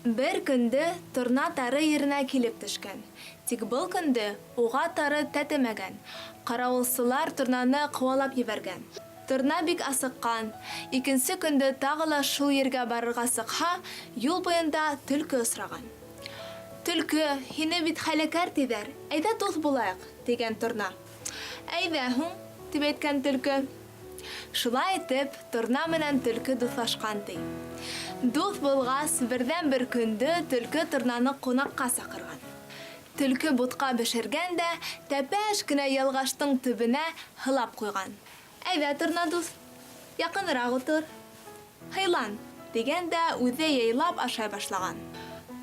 Бер көндө торна тары еренә килеп төшкән. Тик был көндө уға тары тәтемәгән. Ҡарауылсылар торнаны ҡыуалап ебәргән. Торна бик асыҡҡан. Икенсе көндө тағы ла шул ергә барырға сыҡһа, юл буйында төлкө осраған. Төлкө, һине бит хәйләкәр тиҙәр, әйҙә дуҫ булайыҡ, тигән торна. Әйҙә һуң, тип әйткән төлкө. Шулай итеп, торна менән төлкө дуҫлашҡан, ти. Дуҫ булғас, берҙән-бер көндө төлкө торнаны ҡунаҡҡа саҡырған. Төлкө бутҡа бешергән дә, тәпәш кенә ялғаштың төбөнә һылап ҡуйған. Әйҙә, торна дуҫ, яҡыныраҡ ултыр. Һыйлан, дигән дә үҙе яйлап ашай башлаган.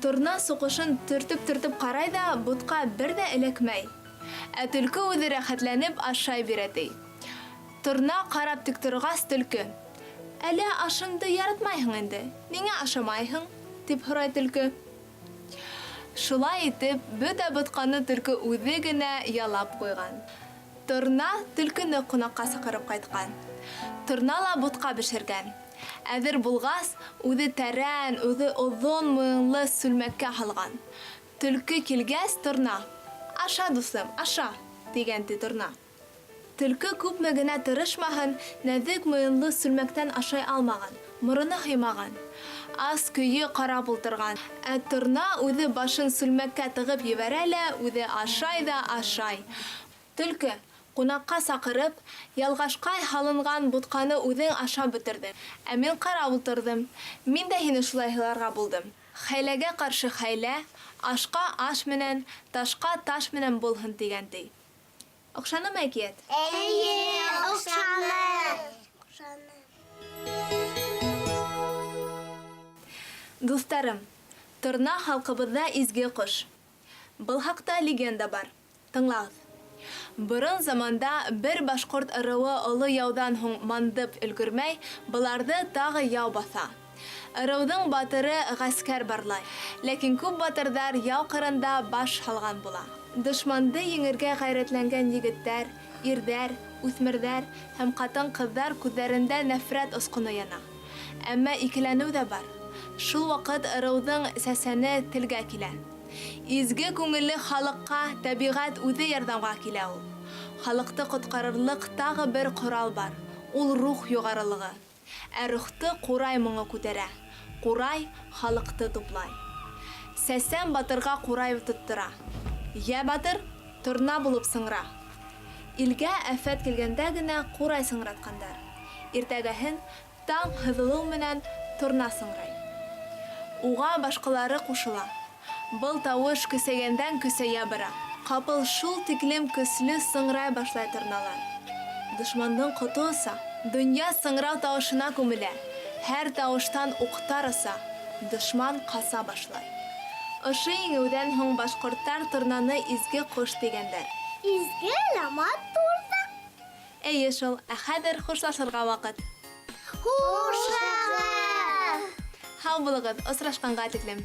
Торна суҡышын төртөп-төртөп ҡарай да, бутҡа бер дә эләкмәй. Ә төлкө үҙе рәхәтләнеп ашай бирә, ти. Торна ҡарап тик торғас, төлкө, Әллә ашыңды яратмайһың инде, ниңә ашамайһың? дип һорай төлкө. Шулай итеп, бөтә ботҡаны төлкө үҙе генә ялап ҡуйған. Торна төлкөнө ҡунаҡҡа саҡырып ҡайтҡан. Торна ла бутҡа бешергән. Әҙер булғас, үҙе тәрән, үҙе оҙон муйынлы сүлмәккә һалған. Төлкө килгәс, торна, Аша, дуҫым, аша! дигән, ти торна. Төлкө күпме генә тырышмаһын, нәҙек муйынлы сүлмәктән ашай алмаған, мороно һыймаған. Ас көйө ҡарап ултырған. Ә торна үҙе башын сүлмәккә тығып ебәрә лә үҙе ашай ҙа ашай. Төлкө, ҡунаҡҡа саҡырып, ялғашҡай һалынған бутҡаны үҙең ашап бөтөрҙөң, ә мин ҡарап ултырҙым. Мин дә һине шулай һыйларға булдым. Хәйләгә ҡаршы хәйлә, ашҡа аш менән, ташҡа таш менән булһын, тигән, ти. Оҡшанымы әкиәт? Эйе, оҡшаны. Оҡшаны. Дуҫтарым, торна халҡыбыҙҙа изге ҡош. Был хаҡта легенда бар. Тыңлағыҙ. Борон заманда бер башҡорт ырыуы оло яуҙан һуң мандып өлгөрмәй, быларҙы тағы яу баҫа. Ырыуҙың батыры ғәскәр барлай. Ләкин күп батырҙар яу ҡырында баш һалған була. Дошманды еңергә ғәйрәтләнгән егеттәр, ирҙәр, үҫмерҙәр һәм ҡатын-ҡыҙҙар күҙҙәрендә нәфрәт осҡоно яна. Әмма икеләнеү ҙә бар. Шул ваҡыт ырыуҙың сәсәне телгә килә. Изге күңелле халыҡҡа тәбиғәт үҙе ярҙамға килә ул. Халыҡты ҡотҡарырлыҡ тағы бер ҡорал бар, ул рух юғарылығы. Ә рухты ҡурай моңо күтәрә. Ҡурай халыҡты туплай. Сәсән батырға ҡурай тоттора. Йә, батыр, торна булып сыңра! Илгә афәт килгәндә генә ҡурай сыңратҡандар. Иртәгәһен таң һыҙылыу менән торна сыңрай. Уға башҡалары ҡушыла. Был тавыш көсәйгәндән көсәйә бара. Ҡапыл шул тиклем көслө сыңрай башлай торналар. Дошмандың ҡото оса. Донъя сыңрау тавышына күмелә. Һәр тавыштан уҡтар оса. Дошман ҡаса башлай. Ошо еңеүҙән һуң башҡорттар торнаны изге ҡош тигәндәр. Изге лә, матур ҙа. Эйе шул, ә хәҙер хушлашырға ваҡыт. Хушығыҙ! Һау булығыҙ, осрашҡанға тиклем.